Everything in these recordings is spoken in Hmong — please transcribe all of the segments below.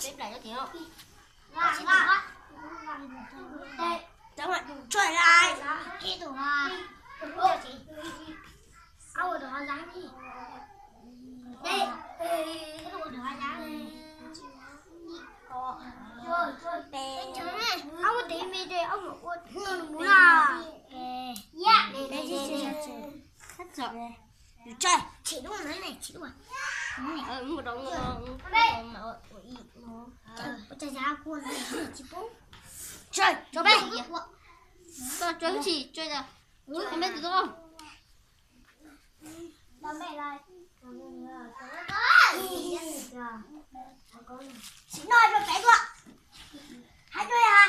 Peb plam cov tim no. Cov mas tshuaj lais. Mus rau peb, koj tso tsis tso, koj peb tus tub. Sim no rau peb tuaj. Hais rau ha.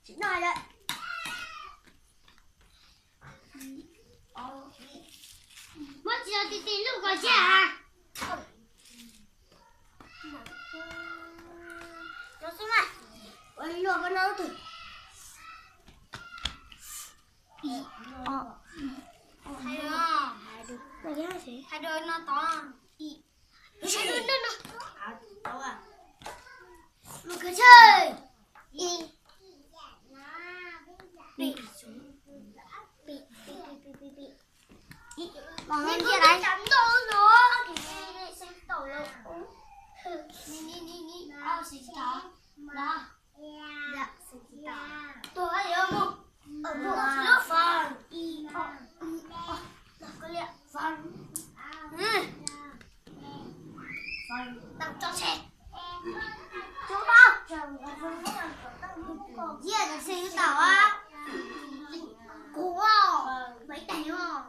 Sim no lawm. Muab tsis tau ti ti lub ko thiab. Ua li no koj noj tus. Hais rau no tod. Mus kawg tsawg. Kuv, Maiv Daim os.